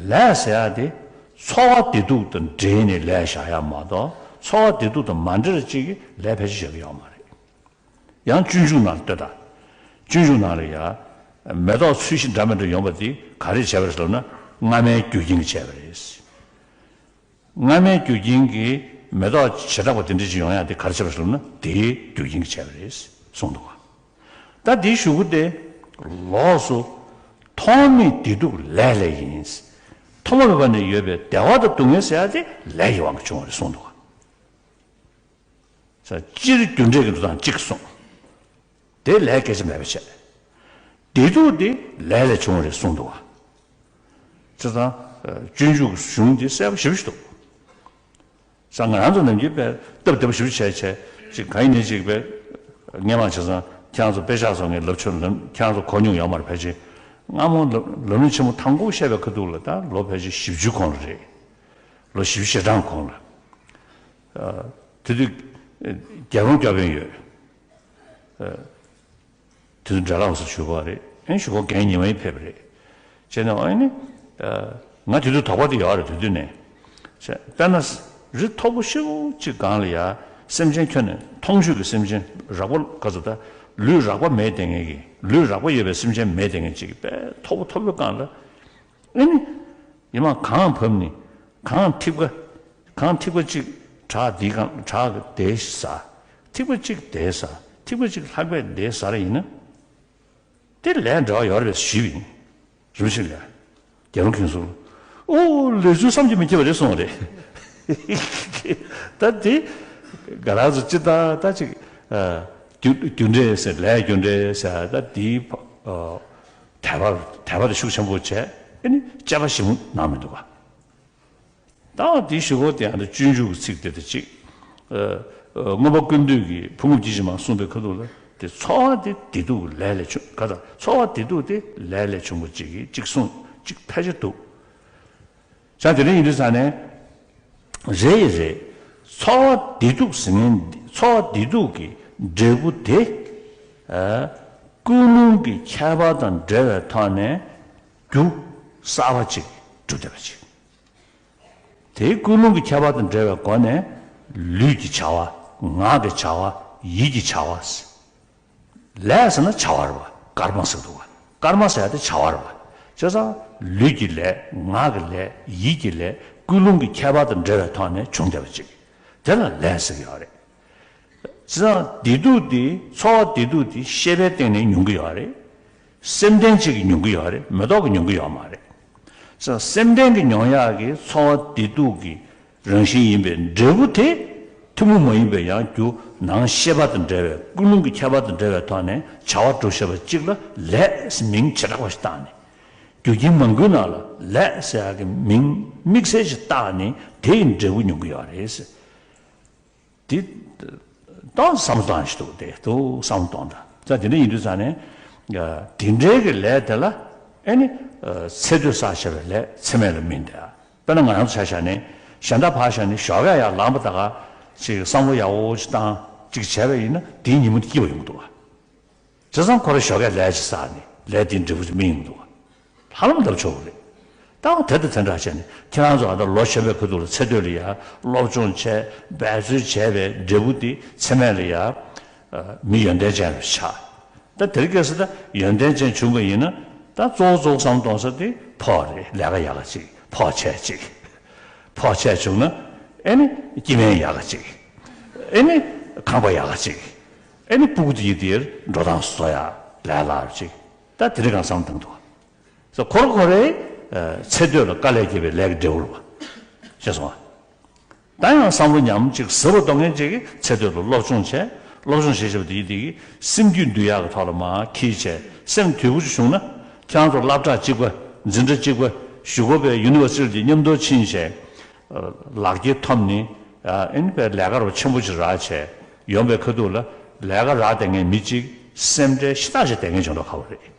ལས་ཟེར་ཡ་དེ་ཚོར་བ་བདེ་སྡུག་དང་འབྲེལ་ནས་ལས་བཞག་ཡ་མ་གཏོགས་ཚོར་བ་བདེ་སྡུག་དང་མ་འབྲེལ་བ་གཅིག་གིས་ལས་ཕལ་ཆེར་བཞག་གི་ཡོད་མ་རེད། ཡང་སྤྱོད་འཇུག་ནང་ལ་ལྟོས་དང་། སྤྱོད་འཇུག་ནང་ལ་ཡ། མེ་ཏོག་ཚོས་གཞི་འདྲ་མི་འདྲ་ཡོང་བ་དེ་ག་རེས་བྱས་པ་རེད་ཟེར་ན་སྔ་མའི་རྒྱུ་རྐྱེན་གྱིས་བྱས་པ་རེད། སྔ་མའི་རྒྱུ་རྐྱེན་གྱིས་མེ་ཏོག་བྱེ་བྲག་པ་དེ་འདྲ་ཅིག་ཡོང་ཡ་དེ་ག་རེ་བྱས་པ་རེད་ཟེར་ན་དེའི་རྒྱུ་རྐྱེན་གྱིས་བྱས་པ་རེད་གསུངས་འདུག་ག་ད་དེའི་གཞུག་གུ་དེ་ལོགས་སུ་ཐོག་མེད་བདེ་སྡུག་ལས་ལས་ཡིན། ཐོག་མ་མེད་པ་ནས་ཡོད་པའི་བདེ་བ་དང་སྡུག་བསྔལ་ཟེར་ཡ་དེ་ལས་ཀྱི་དབང་གིས་བྱུང་བ་རེད་གསུངས་འདུག་ག་ས་སྤྱིར་རྒྱུ་འབྲས་ཀྱི་འདུག་སྟངས་གཅིག་གསུངས། དེ་ལས་སྐད་ཆ་མེད་པ་བྱས། བདེ་སྡུག་དེ་ལས་ལས་བྱུང་བ་རེད་གསུངས་འདུག་བ། བྱས་ཙང་སྤྱོད་འཇུག་གཞུང་འདི་གསལ་པོ་ཞེ་པོ་ཞིག་འདུག་ས་ང་རང་ཚོ་ནམ་རྒྱུན་པས་སྟབས་བདེ་པོ་ཞེ་པོ་བྱས་བྱས་ཅིག་གང་ཡིན་ནའི་ཅིག་པས་སྔས་མ་བྱས་ཙང་ཁྱེད་རང་ཚོ་དཔེ་ཆ་ཚོ་ངས་ལབ་ཆོག་ལབ་ཁྱེད་རང་ཚོ་གོ་མྱོང་ཡོད་མ་རེད་ཕལ་ཆེར། སྔ་མོ་ལབ་ལམ་རིམ་ཆེན་མོ་དང་པོ་བཤད་པའི་ཁ་ཐུག་ལ་ད་ལོ་ཕལ་ཆེར་བཞི་བཅུ་གོང་ལ་རེད། ལོ་བཞི་བཅུ་ཞེ་གྲངས་གོང་ལ། དེ་དུས་རྒྱལ་རོང་སྐྱོབ་ཡོང་ཡོད། དེ་དུས་འདྲ་ལགས་སུ་ཞུ་གོ་རེད། ཨེ་ཞུ་གོ་རྒན་ཉི་མ་ཡིན་ཕེབས་རེད། བྱས་ནས་ཨེ་ནི། ང་དེ་དུས་དོགས་པ་དེ་ཡོད་རེད་དེ་དུས་ནས། དཔེར་ན། རི་མཐོ་པོ་ཤོས་ཅིག་སྒང་ལ་ཡ། སེམས་ཅན་ཁྱོན་ནས་མཐོང་ཆོས་ཀྱི་སེམས་ཅན་རགས་པ་ག་ཚོད་ད། ལུས་རགས་པ་མེད་བསྡད་མཁན་གྱི། ལུས་རགས་པ་ཡོད་པའི་སེམས་ཅན་མེད་བསྡད་མཁན་ཅིག་དཔེ་མཐོ་པོ་མཐོ་པོའི་སྒང་ལ། ཨེ་ནི། ཉི་མ་གང་བབས་ནི། གང་ཐིགས་པ། གང་ཐིགས་པ་གཅིག་བྲག་འདིའི་སྒང་བྲག་གི་དེ་ཟ། ཐིགས་པ་གཅིག་དེ་ཟ། ཐིགས་པ་གཅིག་ལྷག་པའི་དེ་ཟ་ར་ཡིན་ན། དེ་ལས་འབྲེལ་བ་ཡོད་རེད་ཞུས་པ་ཡིན། རིན་པོ་ཆེ་ལགས། རྒྱལ་བ་ཁྱེད་ཚོ། ཨོ་ལས་ཚུལ་བསམ་གྱིས་མི་ཁྱབ་པ་རེད་གསུངས་པ་རེད། ད་དེ། ང་རང་ཚོ་སྤྱིར་བཏང་ད་ཅིག་ཨ། རྒྱུ་རྒྱུ་འབྲས་ཟེར་ལས་རྒྱུ་འབྲས་ཟེར་ད་དེའི་ཨ། དད་པ་དད་པ་དེ་ཤུགས་ཆེན་པོ་བྱས། ཨེ་ནི་དཔྱད་པ་ཞིབ་མོ་གནང་མི་འདུག་ག་ད་དེའི་ཞུ་སྒོ་དེ་ཨ་ནི་སྤྱོད་འཇུག་གི་ཚིག་དེ་དང་གཅིག་ཨ། ཨ། མངོན་པ་ཀུན་བཏུས་ཀྱི་ཕུང་པོ་བརྒྱད་ཅུ་མ་གསུངས་པའི་ཁ་ཐུག་ལ་དེ་ཚོར་བ་དེ་བདེ་སྡུག་ལས་ལས་བྱུང་ག་ད་ཚོར་བ་བདེ་སྡུག་དེ་ལས་ལས་བྱུང་བ་གཅིག་གིས་གཅིག་གསུངས་གཅིག་ཕལ་ཆེར་འདུག་ས་དེ་འདྲ་ཡིན་དུས་ཙང་ནས། རེད་ཡིན་རེད། ཚོར་བ་བདེ་སྡུག་ཟེར་མཁན་འདི་ཚོར་བ་བདེ་སྡུག་གི་འབྲས་བུ་དེ། ཨ། ཀུན་སློང་གི་ཁྱད་པར་དང་འབྲེལ་བའི་ཐོག་ནས་རྒྱུ་གསར་པ་ཅིག་གྲུབ་བསྡད་པ་ཅིག་དེའི་ཀུན་སློང་གི་ཁྱད་པར་དང་འབྲེལ་བའི་སྒོ་ནས་ལུས་ཀྱི་བྱ་བ། ངག་གི་བྱ་བ། ཡིད་ཀྱི་བྱ་བ། ལས་ཟེར་ན་བྱ་བ་རེད་པ། ཀརྨ་ཟེར་འདུག་པ། ཀརྨ་ཟེར་ཡ་དེ་བྱ་བ་རེད་པ། བྱས་ཙང་ལུས་ཀྱི་ལས། ངག་གི་ལས། ཡིད་ཀྱི་ལས། ཀུན་སློང་གི་ཁྱད་པར་དང་འབྲེལ་བའི་ཐོག་ནས་བྱུང་བསྡད་པ་ཅིག་དེ་ལ་ལས་ཟེར་གྱི་ཡོད་རེད། བྱས་ཙང་བདེ་སྡུག་དེ། ཚོར་བ་བདེ་སྡུག་དེ་ཤེས་པའི་སྟེང་ནས་མྱོང་གི་ཡོད་རེད། སེམས་ལྡན་གཅིག་གིས་མྱོང་གི་ཡོད་རེད། མེ་ཏོག་གིས་མྱོང་གི་ཡོད་མ་རེད། བྱས་ཙང་སེམས་ལྡན་གྱིས་མྱོང་ཡག་གི་ཚོར་བ་བདེ་སྡུག་གི་རང་བཞིན་ཡིན་པའི་འབྲས་བུ་དེ། ཐུན་མོང་མ་ཡིན་པའི་ཡང་རྒྱུ་ནང་ཤེས་པ་དང་འབྲེལ་བའི་ཀུན་སློང་གི་ཁྱད་པར་དང་འབྲེལ་བའི་ཐོག་ནས་བྱ་བ་སྒྲུབ་བྱེད་པ་གཅིག་ལ་ལས་ཟེར་མིང་བྱེ་བྲག་པ་ཞིག་བཏགས་ནས། རྒྱུ་རྐྱེན་མང་པོའི་ནང་ལ་ལས་ཟེར་ཡག་གི་མིང་དམིགས་བསལ་ཞིག་བཏགས་ནས་དེ་ཡི་འབྲས་བུ་མྱོང་གི་ཡོད་རེད་ཟེར། དེ་ཏོག་ཙམ་བསམ་བློ་གཏོང་ཞིག་འདུག་དེ་ཏོག་ཙམ་བསམ་བློ་གཏོང་དང་། ད་དེ་འདྲ་ཡིན་དུས་ཙང་ནས། དེ་འདྲའི་གི་ལས་དེ་ལ་ཨེ་ནི་ཚེ་སྟོད་བསགས་བྱས་པའི་ལས་ཚེ་སྨད་ལ་སྨིན་ཏེ། དཔེར་ན་ང་རང་ཚོ་ཆ་བཞག་ནས་གཞན་དག་ཕར་བཞག་ནས་ཞོགས་ཀས་ཡར་ལངས་པ་ད་ག་ཅིག་བསམ་བློ་ཡག་པོ་ཅིག་བཏང་ཅིག་བྱས་པ་ཡིན་ན་དེའི་ཉིན་མོ་དེ་སྐྱིད་པ་ཡོང་གི་འདུག་བ། བྱས་ཙང་ཁོ་རང་ཞོགས་ཀས་ལས་ཅིག་བསགས་ནས་ལས་དེའི་འབྲས་བུ་ཅིག་སྨིན་ཡོང་གི་འདུག་བ། ཧ་ལམ་ལབ་ཆོག་གི་རེད། ད་དེ་དང་དེ་འདྲ་བྱས་ནས་ཁྱེད་རང་ཚོ་ཨ་ད་ལོ་གཞོན་པའི་ཁ་ཐུག་ལ་ཚེ་སྟོད་ལ་ཡ་སློབ་སྦྱོང་བྱས་འབད་རྩོལ་བྱས་པའི་འབྲས་བུ་དེ་ཚེ་སྨད་ལ་ཡ་མི་ཡོན་ཏན་ཅན་རུ་ཆགས། ད་དེ་རིང་ཁ་སང་ད་ཡོན་ཏན་ཅན་བྱུང་བ་ཡིན་ན་ད་གཙོ་བོ་གཙོ་བོ་བསམ་གཏོང་ས་དེ་ཕོགས་རེད། ལས་ཀ་ཡག་ག་ཅིག་ཕོགས་ཆེ་ཅིག་ཕོགས་ཆེ་བྱུང་ན་ཨེ་ནི་སྐྱེ་དམན་ཡག་ག་ཅིག་ཨེ་ནི་ཁང་པ་ཡག་ག་ཅིག་ཨེ་ནི་སྤུ་གུ་དེ་ཡི་དེར་འགྲོ་སྟངས་བཟོ་ཡག་ལས་སླ་བ་ཅིག་ད་དེ་རིང་ཁ་སང་བསམ་བཏང་འདུག་ཁོ་རེ་ཁོ་རེའི་ཚེ་སྟོད་ལ་དཀའ་ལས་བརྒྱབ་པའི་ལས་ཀྱི་འབྲས་བུ་རེད་པ། ཤེས་སོང་ང་། ད་ཡང་བསམ་བློ་ཉམས་ཅིག་ཟབ་པོ་གཏོང་མཁན་ཅིག་གིས་ཚེ་སྟོད་དུ་སློབ་སྦྱོང་བྱས། སློབ་སྦྱོང་བྱེད་བྱེད་པ་དེ་ཡིན་དེ་གིས་སེམས་རྒྱུད་འདུལ་ཡག་གི་ཐོག་ལ་མར་འཁྱེར་བྱས་སེམས་དུལ་པོ་ཅིག་བྱུང་ན། ཁྱེད་རང་ཚོ་སློབ་གྲྭ་གཅིག་པ། འཛིན་གྲྭ་གཅིག་པ། གཞུག་གུ་པའི་ཡུ་ནི་ཝར་སི་ཊི་དེ་མཉམ་དུ་ཕྱིན་བྱས། ལག་འཁྱེར་ཐོབ་ནས་ཨ་ནི་པའི་ལས་ཀ་རོ་ཆེན་པོ་ཅིག་རག་བྱས་ཡོང་པའི་ཁ་ཐུག་ལ་ལས་ཀ་རག་བསྡད་མཁན་མི་གཅིག་སེམས་ཁྲལ་ཞེ་དྲག་བྱས་བསྡད་མཁན་བྱུང་ན་ཁག་པོ་རེད།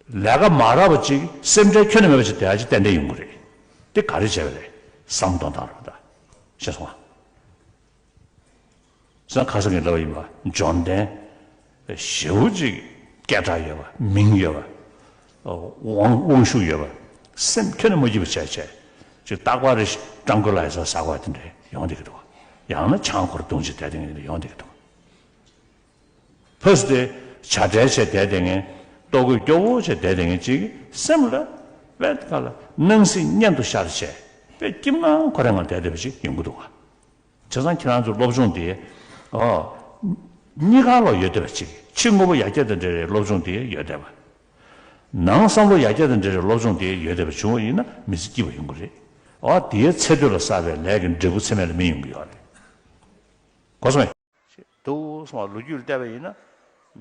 ལས་ཀ་མ་རག་པ་ཅིག་སེམས་ཁྲལ་ཁྱོན་ནས་མེད་པ་ཅིག་བསྡད་ཡ་ཅིག་ཏན་ཏན་ཡོང་གི་རེད། དེ་ག་རེ་བྱས་པ་རེད་བསམ་གཏོང་སྟངས་རེད་པ། ད་ཤེས་སོང་ང་། སང་ཁ་སང་གི་ལབ་པ་ཡིན་པ། འབྱོར་ལྡན་ཞེ་པོ་ཅིག་སྐད་གྲགས་ཡོད་པ། མིང་ཡོད་པ། དབང་དབང་ཤུགས་ཡོད་པ། སེམས་ཁྱོན་ནས་མ་སྐྱིད་པ་བྱས་བྱས། ཅིག་རྟག་པར་རེ་ཀྲང་ཀོ་ལའི་ཛར་ཟ་དགོས་དེ་འདྲ་ཡོང་བསྡད་ཀྱི་འདུག་ཡང་ན་ཆང་ཁོར་བཏུང་བྱས་བསྡད་དེ་འདྲ་ཡོང་བསྡད་ཀྱི་འདུག་ཕ་སི་དེ་བྱ་བྲལ་བྱས་བསྡད་དེ་ངས་ལྟོ་གོས་སྐྱོ་བོ་བྱས་བསྡད་དེ་ངས་ཅིག་སེམས་ལ་དཔེ་ཁ་ལ་སྣང་སྲིད་གཉེན་དུ་ཤར་བྱས་དཔེ་སྐྱིད་ངང་ཁོ་རང་ངང་བསྡད་བསྡད་པ་ཅིག་ཡོང་གི་འདུག་བ། བྱས་ཙང་ཁྱེད་རང་ཚོ་སློབ་སྦྱོང་དེ་ཨོ་གཉིས་ཀ་ལ་ཡོད་བསྡད་པ་ཅིག་ཕྱི་དངོས་པོ་ཡར་རྒྱས་དང་འབྲེལ་བའི་སློབ་སྦྱོང་དེ་ཡོད་བསྡད་པ། ནང་བསམ་བློ་ཡར་རྒྱས་དང་འབྲེལ་བའི་སློབ་སྦྱོང་དེ་ཡོད་བསྡད་པ་བྱུང་བ་ཡིན་ན་མི་ཚེ་སྐྱིད་པ་ཡོང་གི་རེད། ཨོ་དེའི་ཚེ་སྟོད་ལ་བསགས་པའི་ལས་ཀྱི་འབྲས་བུ་ཚེ་སྨད་ལ་སྨིན་ཡོང་གི་ཡོད་རེད། གོ་སོང་ངས། འདུག་སོང་བ་ལོ་རྒྱུས་ལ་བལྟས་པ་ཡིན་ན།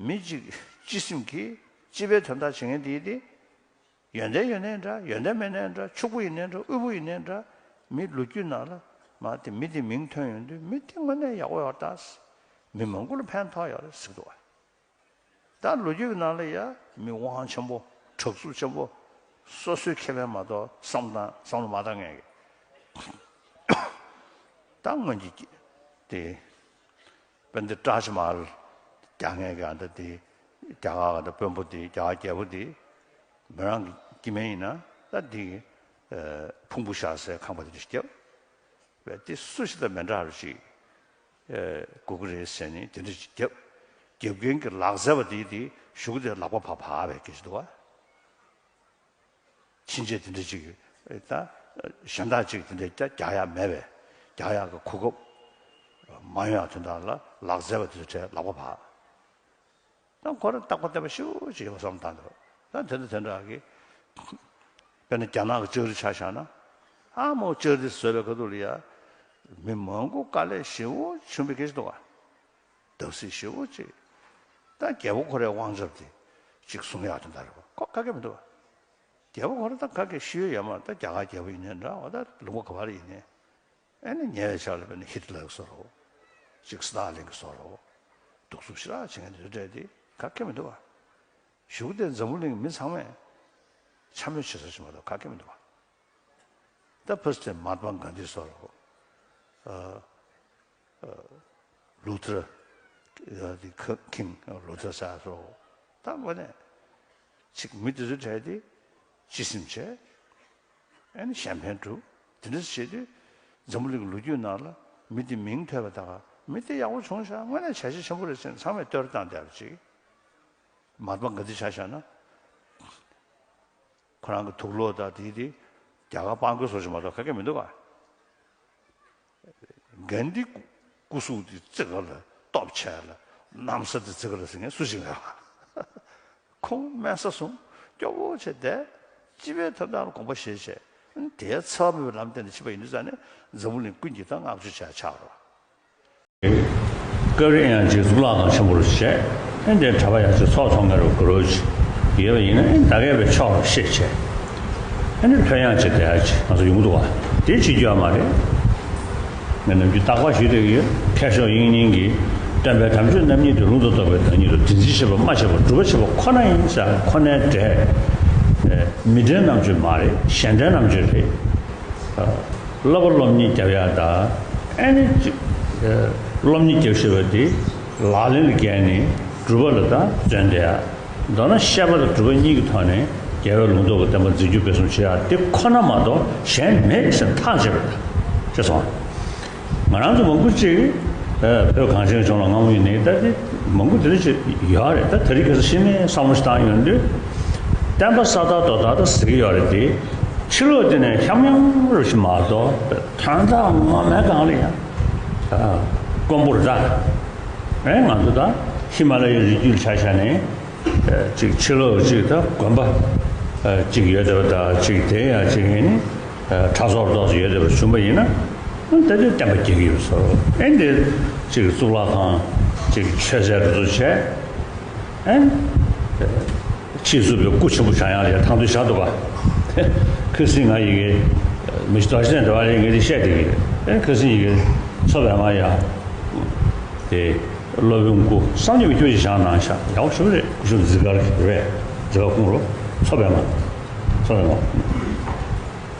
མི་གཅིག་སྤྱི་སེམས་ཀྱིས་སྤྱི་པའི་དོན་དག་བྱེད་མཁན་དེ་ཡིན་ཏེ། ཡོན་ཏན་ཡོད་ནའི་འདྲ། ཡོན་ཏན་མེད་ནའི་འདྲ། ཕྱུག་པོ་ཡིན་ནའི་འདྲ། དབུལ་པོ་ཡིན་ནའི་འདྲ། མི་ལོ་རྒྱུས་ནང་ལ་མ་དེ་མི་དེ་མིང་ཐོན་ཡོང་དུས་མི་དེ་དངོས་གནས་ཡག་པོ་ཡོད་ད། མི་མང་པོ་ལ་ཕན་ཐོགས་ཡོད་རེད་ཟེར་གི་འདུག་བ། ད་ལོ་རྒྱུས་ཀྱི་ནང་ལ་ཡ་མི་དབང་ཆེན་པོ་དྲག་རྩལ་ཆེན་པོ་སོ་སོའི་ཁེ་ཕན་མ་གཏོགས་བསམ་བཏང་བསམ་བློ་མ་བཏང་མཁན་གྱི། ད་སྔོན་གྱི་དེ་དཔེ་འདི་བཀྲ་ཤིས་མར་རྒྱག་མཁན་གྱི་ཨ་ད་དེ་རྒྱ་གར་ཨ་ད་དཔོན་པོ་དེ་རྒྱ་གར་རྒྱལ་པོ་དེ་མི་རང་གི་སྐྱེ་དམན་ཡིན་ན་ད་དེ་ཕུང་པོ་བཞག་སའི་ཁང་པ་དེ་འདྲ་ཞིག་བརྒྱབ། བས་དེ་སུ་ཞིག་དང་མི་འདྲ་བ་ཞིག་དགོས་ཀྱི་རེད་ཟེར་ནས་དེ་འདྲ་ཞིག་བརྒྱབ། རྒྱབ་མཁན་གྱི་ལག་རྩལ་པ་དེ་དེ་གཞུག་གུ་དེ་ལག་པ་བར་བར་བས་སྐད་ཆ་འདུག་བ། ཕྱིན་ཆད་དེ་འདྲ་ཅིག་ད་གཞན་དག་ཅིག་དེ་འདྲ་རྒྱག་ཡག་མེད་པས། རྒྱག་ཡག་གི་གོ་སྐབས་མ་ཡོང་ཡག་དོན་དག་ལ་ལག་རྩལ་པ་དེ་ཚོ་གྲས་ལག་པ་བར། ད་ཁོ་རང་རྟག་པ་བརྟན་པོ་ཞེ་པོ་ཅིག་ཡོད་བསམ་བཏང་འདུག་ད་དེ་འདྲ་དེ་འདྲ་གི་དཔེར་ན་རྒྱ་ནག་གི་ལྕགས་རི་ཆ་བཞག་ན། ཨ་མོ་ལྕགས་རི་བཟོས་པའི་ཁ་ཐུག་ལ་ཡ་མི་མང་པོ་དཀའ་ལས་ཞེ་པོ་བྱུང་བའི་སྐད་ཆ་འདུག་བ། བརྡབ་གསིག་ཞེ་པོ་ཅིག་ད་རྒྱལ་པོ་ཁོ་རའི་དབང་ཆ་དེ་ཅིག་སྲུང་ཡག་དོན་དག་རེད་པ། ཁོ་ག་གེ་མི་འདུག་བ། རྒྱལ་པོ་ཁོ་ར་ད་ག་གེ་ཤི་ཡོད་ཡ་མ་རེད། ད་རྒྱ་གར་རྒྱལ་པོ་ཡིན་ནའི་འདྲ་བ། ད་ལུང་པ་ག་བ་རེ་ཡིན་ནའི། ཨེ་ནི་ཉེ་བའི་ཆར་ལ་དཔེར་ན་ཧི་ཏི་ལར་གྱི་བཟོ་འདྲ་བོ། ཅིག་སི་ཏཱ་ལིན་གྱི་བཟོ་འདྲ་བོ། གདུག་རྩུབ་ཞེ་དྲག་བྱེད་མཁན་དེ་ཚོ་གྲས་དེ་ག་གེ་མི་འདུག་བ། གཞུག་དེ་འཛམ་བུ་གླིང་གི་མི་ཚང་མས་འཕྱ་སྨོད་བྱེད་ས་ཞིག་མ་གཏོགས་ག་གེ་མི་འདུག་བ། ད་ཕར་ཚུར་མ་ཧཱ་ཏ་མ་གྷན་དྷི་བཟོ་འདྲ་བོ། ཨ། ལུ་ཐར། ཨ། དེ་ཁ་ཁིང་ལུ་ཐར་ཟེར་བཟོ་འདྲ་བོ། ད་དངོས་གནས་ཅིག་མི་དེ་ཚོའི་གྲས་དེ་སྤྱི་སེམས་བྱས། ཨ་ནི་གཞན་ཕན་སྒྲུབ། དེ་འདྲ་བྱེད་དུས་འཛམ་བུ་གླིང་གི་ལོ་རྒྱུས་ནང་ལ་མི་དེ་མིང་ཐོས་པ་ད་ག་མི་དེ་ཡག་པོ་བྱུང་ཤག་དངོས་གནས་བྱ་བྱེད་ཆེན་པོ་རེད་ཟེར་ནས་ཚང་མས་བསྟོད་བཏང་བསྡད་པ་ཅིག་མ་ཧཱ་ཏ་མ་གྷན་དྷི་ཆ་བཞག་ན། ཁོ་རང་གི་དུག་ལོག་དང་དེ་དེ་རྒྱ་གར་དཔང་རྒོལ་བཟོ་ཞིག་མ་གཏོགས་ག་གེ་མི་འདུག་ག་གྷན་དྷི་སྐུ་གཟུགས་དེ་ཙི་ག་ལ་སྟོབས་ཆེ་ལ་གནམ་ས་དེ་ཙི་ག་ལ་ཟེར་མཁན་སུ་ཞིག་མེད་པ། ཁོང་དམན་ས་བཟུང་སྐྱོ་བོ་བྱས་བསྡད། སྤྱི་པའི་དོན་དག་ལ་དགོངས་པ་བཞེས་བྱས། དེའི་འཚེ་བ་མེད་པའི་ལམ་སྟེང་དུ་ཕྱིན་པ་ཡིན་དུས་ཙང་ནས་འཛམ་བུ་གླིང་ཀུན་གྱིས་ད་བསྔགས་བརྗོད་བྱས་ཆགས་རོགས། སྐབས་རེ་ཡང་ཅིག་གཙུག་ལག་ཁང་ཆེན་པོ་རུ་བྱས། ཨེ་འདྲའི་གྲྭ་པ་ཡང་ཅིག་ཚོགས་ཚོགས་འགའ་རུ་དགོས་རོགས་ཅིག་ཡོད་པ་ཡིན་ན། ཨེ་ད་གས་པའི་ཕྱོགས་ལ་ཤེས་བྱས། ཨེ་ནི་ལྷོད་ཡངས་ཅིག་བསྡད་ཡ་ཅིག་ང་ཚོ་ཡོང་གི་འདུག་བ། དེ་བྱེད་རྒྱུ་ཡོད་མ་རེད། ངས་ནམ་རྒྱུན་རྟག་པར་ཞུས་བསྡད་ཀྱི་ཡོད། མཁས་མཆོག་དབྱིག་གཉེན་གྱིས་སྟོན་པའི་དམ་ཆོས་རྣམ་གཉིས་དེ་ལུང་དང་རྟོགས་པའི་བདག་ཉིད་དོ། དེ་འཛིན་བྱེད་པ་སྨྲ་བྱེད་པ་སྒྲུབ་པ་བྱེད་པ་ཁོ་ན་ཡིན་ཟེར་ཁོ་ནའི་འགྲེལ། མི་འགྲེལ་རྣམ་དཔྱོད་མ་རེད། གཞན་འགྲེལ་རྣམ་དཔྱོད་རེད། བསླབ་པ་སློབ་གཉེར་རྒྱབ་ཡག་དང་། ཨེ་ནི་ཅིག་སློབ་གཉེར་རྒྱབ་ཤེས་པ་དེ་ལག་ལེན་ལ་བཀལ་ནས་སྒྲུབ་པ་ལ་ད་བརྩོན་བསྡད་ཡག་མདོར་ན་བཤད་པ་དང་སྒྲུབ་པ་གཉིས་ཀྱི་ཐོག་ནས་རྒྱལ་བའི་ལུང་རྟོགས་ཀྱི་བསྟན་པ་འཛིན་སྐྱོང་སྤེལ་གསུམ་བྱེད་ཡག་དེ་ཁོ་ན་མ་གཏོགས་གཞན་མེད་ཟེར་ཐག་བཅད་པ་དང་། ཤེས་སོང་། ང་རང་ཚོ་མང་པོ་ཅིག་བོད་གངས་ཅན་ལྗོངས་ལ་སྔ་མོ་ཡིན་ནའི་ད་དེ་མང་པོ་དེ་འདྲ་ཅིག་ཡོད་རེད། ད་དེ་རིང་ཁ་སང་གཞི་ནས་བསམ་བློ་ཞིག་བཏང་ཡོང་དུས། བསྟན་པ་ས་དག་རྡོ་དག་ད་ཟེར་གྱི་ཡོད་རེད་དེ། ཕྱི་ལོགས་དེ་ནས་ཤམ་ཡང་རུ་ཞིག་མ་གཏོགས་དོན་དག་ངོ་མའི་སྒང་ལ་ཡང་དཀོན་པོ་རེད་ད། ཨེ་ང་ཚོ་ད་ཧི་མ་ལ་ཡའི་རི་རྒྱུད་ལ་ཆ་བཞག་ནས། ཅིག་ཕྱི་ལོགས་ཅིག་ད་དགོན་པ་ཅིག་ཡོད་བསྡད་པ་དང་། ཅིག་དེ་ཡང་ཅིག་ཡིན་ནི་གྲྭ་ཚོགས་ཏོག་ཙམ་ཡོད་བསྡད་པ་བྱུང་པ་ཡིན་ན། ད་དེ་བསྟན་པ་རྒྱས་ཀྱི་ཡོད་བཟོ། ཨེ་འདི་ཅིག་གཙུག་ལག་ཁང་ཅིག་མཆོད་རྫས་རུ་ཚོ་བྱས། ཨེ་ཕྱིས་སུ་བའི་སྐུ་ཆེན་པོ་བཞེངས་ཡག་ལ་ཡ་ཐང་དུ་བཞག་འདུག་པ། ཁ་སང་ང་ཡི་གེ་མི་ཤི་དོ་ཤི་ནས་འདྲ་བ་རེད། ངས་དེ་བཤད་བསྡད་ཀྱི་རེད། ཨེ་ཁ་སང་ཡི་གེ་མཚོ་པདྨ་ཡ་དེ། སློབ་དཔོན་སྐུ་བསམ་གྱིས་མི་ཁྱབ་པ་ཞིག་བཞེངས་གནང་ཤག་ཡག་པོ་ཞེ་པོ་རེད། སྐུ་ཞབས་ཛི་གར་རེད། ཛི་གར་ཁུང་རུ་མཚོ་པདྨ། མཚོ་པདྨ།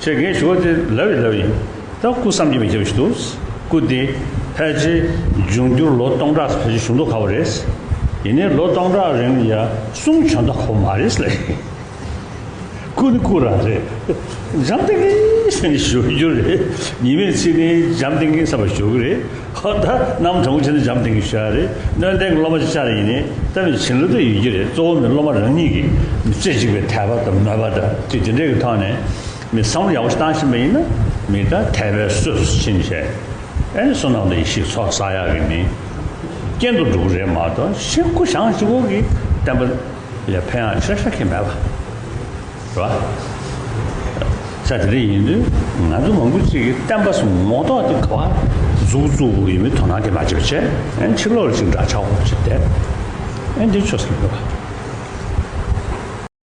ཅེས་ངས་ཞུ་བ་དེ་ལབ་ཡིན་ལབ་ཡིན། ད་སྐུ་བསམ་གྱིས་མི་ཁྱབ་པ་ཞིག་འདུག་སྐུ་དེ་ཕལ་ཆེར་འབྱུང་འགྱུར་ལོ་སྟོང་ཕྲག་ཕལ་ཆེར་བཞུགས་མདོག་ཁ་པོ་རེད། ཡིན་ནའི་ལོ་སྟོང་ཕྲག་རིང་ལ་ཡ་གསུང་བྱོན་མདོག་ཁ་པོ་མ་རེད་ལབ་ཡིན། སྐུ་ནི་སྐུ་རང་རེད། འཇམ་ཐིང་ངེ་ཟེར་ནས་བཞུགས་རྒྱུ་རེད། ཉི་མའི་ཚིག་ནི་འཇམ་ཐིང་ངེ་ཟེར་བ་བཞུགས་ཀྱི་རེད། ཧོ་ད་གནམ་དྲང་པོ་བྱས་ན་འཇམ་ཐིང་ངེ་བཞུགས་ཡ་རེད། སྣོད་ལྡན་གྱི་སློབ་མ་ཅིག་བཅར་ཡིན་ནའི་ད་མི་བྱིན་རླབས་ད་ཡོད་རྒྱུ་རེད། གཙོ་བོ་མི་སློབ་མ་རང་ཉིད་ཀྱིས་མི་རྩེ་གཅིག་པའི་དད་པ་དང་མོས་པ་དང་དེ་དེ་འདྲའི་གི་ཐོག་ནས་མི་བསམ་བློ་ཡག་པོ་ཞིག་བཏང་ཤེས་པ་ཡིན་ན། མི་ད་དད་པའི་གསོས་སུ་ཕྱིན་བྱས། ཨེ་ནི་བསོད་ནམས་དང་ཡེ་ཤེས་ཚོགས་བསགས་ཡག་གི་མི་རྐྱེན་དུ་འགྲོ་གི་རེད་མ་གཏོགས། གཞན་སྐུ་བཞེངས་གཅིག་པོ་གིས་བསྟན་པ་ལ་ཕན་ཡག་ཆེ་ས་གང་ཡང་མེད་པ་རེད་པ། ས་དེ་འདྲ་ཡིན་དུས་ང་ཚོ་མང་པོ་ཅིག་གིས་བསྟན་པ་སོགས་ངོ་ཐོག་དེ་ག་པར་འཛུགས་བཙུགས་དགོས་ཡོད་མེད་དོ་སྣང་དེ་མ་བྱེད་པ་བྱས། ཨེ་ཕྱི་ལོགས་ལ་ཅིག་འདྲ་ཆགས་པོ་ཅིག་བསྡད། ཨེ་འདི་ཆོས་སུ་ལུས་པ།